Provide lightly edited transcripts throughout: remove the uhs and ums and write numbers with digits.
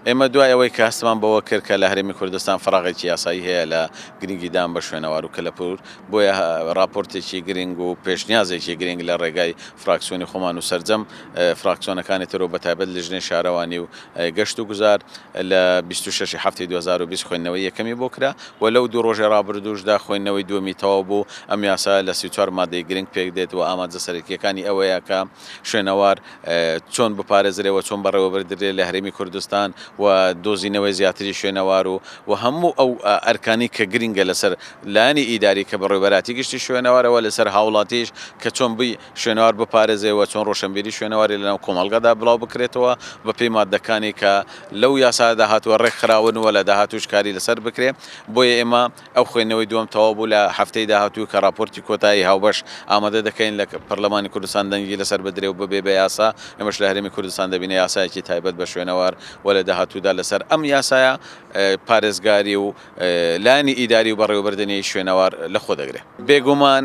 ئێمە دوای ئەوەی کە هەستمان بەوە کرد کە لە هەرێمی کوردستان فەراغێکی یاسایی هەیە لە گرنگیدان بە شوێنەوار و کەلەپوور، بۆیە ڕاپۆرتێکی گرنگ و پێشنیازێکی گرنگ لە ڕێگای فراکسیۆنی خۆمان و سەرجەم فراکسیۆنەکانی تر و بەتایبەت لیژنەی شارەوانی و گەشت و گوزار لە 26 ی حەفتی 2020 خوێندنەوەی یەکەمی بۆ کرا و لەو دوو ڕۆژەی ڕابردووشدا خوێندنەوەی دووەمی تەواو بوو. ئەم یاسایە لە 34 مادەی گرنگ پێکدێت و ئامانجە سەرەکییەکانی ئەوەیە کە شوێنەوار چۆن بپارێزرێ و چۆن بەڕێوەبردرێ لە هەرێمی کوردستان و دۆزینەوەی زیاتری شوێنەوار و و هەموو ئەو ئەرکانەی کە گرنگە لەسەر لایەنی ئیداری کە بەڕێوەبەراتی گشتی شوێنەوارە و لەسەر هاوڵاتیش کە چۆن بی شوێنەوار بپارێزێ و چۆن ڕۆشنبیری شوێنەواری لەناو کۆمەڵگەدا بڵاو بکرێتەوە بەپێی ماددەکانی کە لەو یاسایەدا هاتووە ڕێکخراون و لە داهاتووش کاری لەسەر بکرێ بۆیە ئێمە ئەو خوێندنەوەی دووەم تەواو بوو لە هەفتەی داهاتوو کە ڕاپۆرتی کۆتایی هاوبەش ئامادە دەکەین لە پەرلەمانی کوردستان دەنگی لەسەر بدرێ و ببێ بە یاسا، ئێمەش لە هەرێمی کوردستان دەبینە یاسایەکی تایبەت بە شوێنەوار و لە داهاتوودا لەسەر ئەم یاسایە پارێزگاری و لایەنی ئیداری و بەڕێوەبردنی شوێنەوار لەخۆ دەگرێ. بێگومان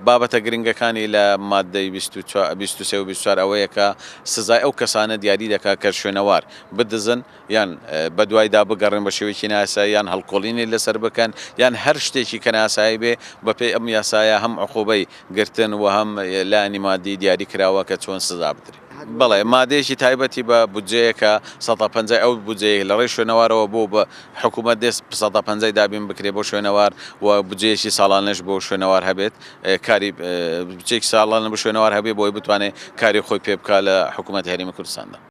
بابەتە گرنگەکانی لە ماددەی 23 و 24 ئەوەیە کە سزای ئەو کەسانە دیاری دەکات کە شوێنەوار بدزن، یان بەدوایدا بگەڕێن بە شێوەیەکی نایاسایی یان هەڵکۆڵینی لەسەر بکەن یان هەر شتێکی کە نایاسایی بێ بەپێی ئەم یاسایە هەم عقوبەی گرتن و هەم لایەنی مادی دیاری کراوە کە چۆن سزا بدرێ. بەڵێ مادەیەکی تایبەتی بە بودجەیە کە سەتا پەنجای ئەو بودجەیە لە ڕێی شوێنەوارەوە بۆ بە حکوومەت دێ سەتا پەنجای دابین بکرێ بۆ شوێنەوار و بودجەیەکی ساڵانەش بۆ شوێنەوار هەبێت کاری بودجەیەکی ساڵانە بۆ شوێنەوار هەبێ بۆی بتوانێ کاری خۆی پێ بکا لە حکوومەتی هەرێمی کوردستاندا.